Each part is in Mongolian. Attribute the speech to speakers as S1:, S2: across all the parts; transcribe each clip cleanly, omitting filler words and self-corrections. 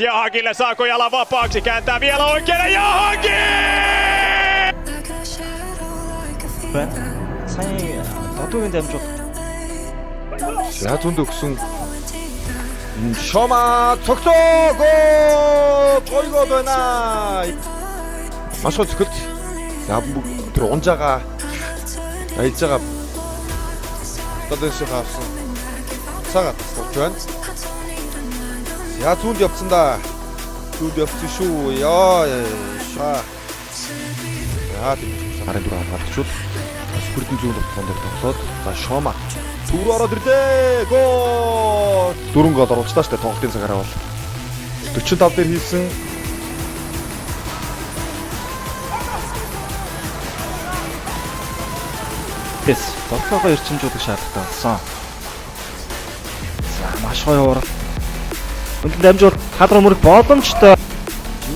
S1: Jahakille saako jalan vapaaksi, kääntää vielä oikealle Jahaki!
S2: Байна. Сайн додуугийн дамжуулалт.
S3: За зүүнд өгсөн. Шома цогцоо гол! Гоё гол байна. Маш гол цохилт. За тэр унжаага аялж байгаа Стадионсынхаа авсан. Цагаат тасалж байна. За зүүнд явцсан да. Зүүнд явцсан шүү. Яа. Ша. За тийм гарын дөрөв хамгаалагчуд Сүхбэрдэн зүүн довтолгоон дээр тоглоод за Шома төв рүү ороод ирлээ. Гол! Дөрвөн гол оруулчлаа шүү дээ тоглолтын цагаараа бол. 45 дээр хийсэн.
S2: Тэс бодлогоо эрчимжүүлэх шаардлагатай болсон. За маш гоё урал. Өндөр дамжуулалт тал руу мөрөх боломжтой.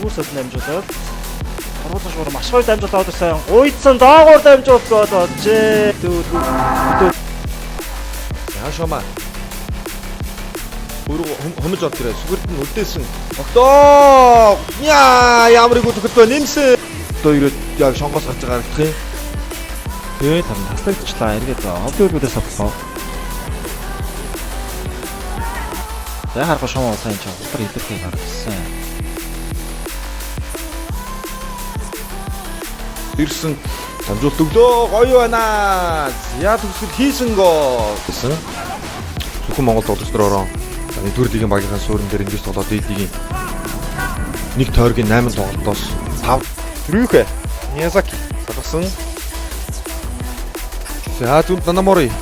S2: Юусаас дамжуулаад торгуулж шугар маш гоё дамжуулалт аваад ирсэн. Гуйдсан доогуур дамжуулалт гол болжээ. Дүү.
S3: За Шома. Өөрөө хомж орж ирээ. Сүгэрд нь үлдээсэн. Огтоо! Яа, ямар их үтгэл вэ? Нэмсэн. Одоо ирээд яг шонгоос гарч байгаа харагдах юм.
S2: Тэгээд харин таслагдчихлаа. Эргээд овдын үлгүүдээс бодлоо. За харахгүй шома сайн ч ултар илэрхий гаргасан.
S3: Ирсэн дамжуулт өглөө гоё байна. За төгсгөл хийсэн гол гэсэн. Зөвхөн Монгол тоглогч нар ороо. За нэгдүгээр лигийн багийнхаа суурин дээр ингэж тоглоод дээд лигийн нэг тойргийн 8 тоглолтоос 5 Рюхэ Миязаки салгасан. За зүнд Нанамори.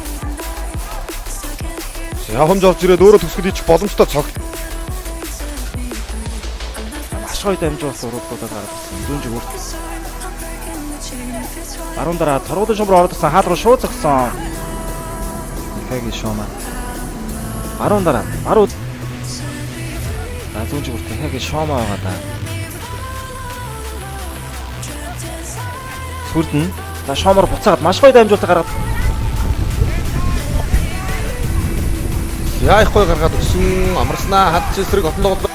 S3: За хомж орж ирээд өөрөө төгсгөл хийчих боломжтой цогт.
S2: Маш гоё дамжуулалт уруулдуудад гаргасан. Зүүн жигүүр. Баруун дараа торгуулийн шумбар ороод ирсэн. Хаал руу шууд зогсон. Михаги Шома. Баруун дараа баруун. За зүүн жигүүр Михаги Шома байгаа да. Сүрдэн. За Шомор буцаагаад маш гоё дамжуулалт гаргаад
S3: За их гоё гаргаад өгсөн. Амарснаа хад эсрэг отон тоглолт.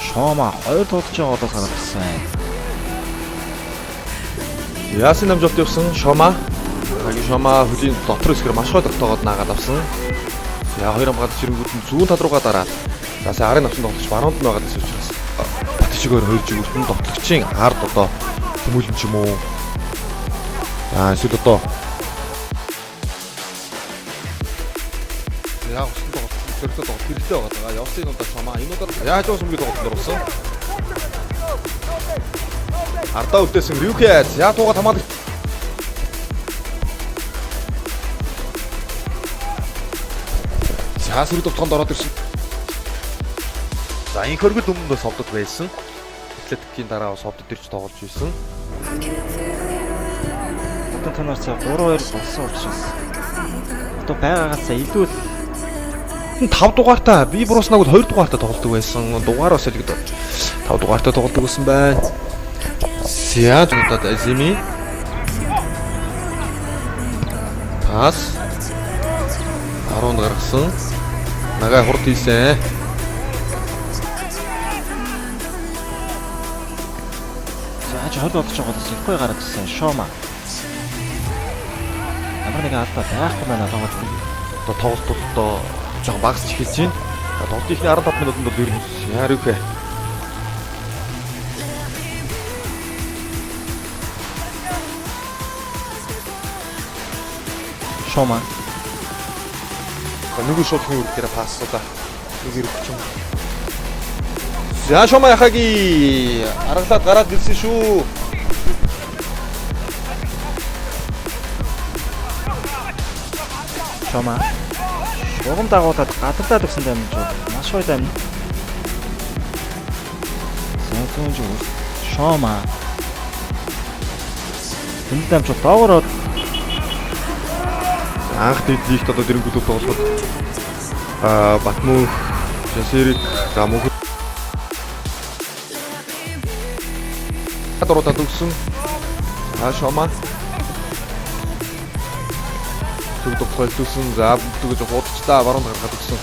S2: Шома хоёр тоглолчийн голоос гараад ирсэн.
S3: Ясын дамжуулт явсан Шома. Хаги Шома хөлийн дотор хэсгэр маш гоё тогтоогод наагаад авсан. За хоёр хамгаалагч ирэнгүүд нь зүүн тал руугаа дараад. За сая арын авсан тоглогч баруунд нь байгаад байсан учраас Батчигоор хоёр жигүүрт нь довтлогчийн ард одоо тэмүүлэн ч юм уу. За эсвэл одоо яа усан тоглолт зөрөгтэй тоглолт хэрэгтэй байгаа. Явсан энэ удаа Шома энэ удаа яаж уус өмгийн тоглолтод орсон. Ардаа үлдээсэн Рюхэ за туугаад хамгаалагч За сөрөг довтолгоонд ороод ирсэн. За энэ хөргөл өмнө бас овдод байсан. Атлетикийн дараа бас овдод ирж тоглож байсан.
S2: Одоо танаар цаа 3-2 болсон учраас одоо байгаагаас илүү л
S3: 5 дугаартай би бурууснаа бол 2 дугаартай тоглодог байсан. Дугаар бас илгэд 5 дугаартай тоглодог байсан байна. За удаад Азими пас баруунд гаргасан. Нагай хурд хийсэн.
S2: За хаж хол болж байгаа голоос ихгүй гараад ирсэн Шома. Ямар нэгэн алдаа байхгүй байна тоглолт.
S3: Одоо тоглолт бол одоо жоохон багасч эхэлж байна. За тоглолтын эхний 15 минутанд бол ер нь Ярүхэ.
S2: Шома.
S3: За нөгөө шууд хүн үргээр пассуудаа. Нэг ирэх ч юм. За Шома яхаги аргалаад гараад ирсэн шүү.
S2: Шома. Шугам дагуулад гадарлаад өгсөн дамжуул. Маш гоё дам. За зүүн жигүүр. Шома. Тэнд дамжуул доогоор
S3: Анх дэд лигт одоо дэрэн клуб тоглоход аа Батмөнх, Жансэрэг, за мөнх дуруудад өгсөн. За Шома. Төгс тоглох илүүсэн. За бүгдөө жоо худалчлаа. Баруун гаргаад өгсөн.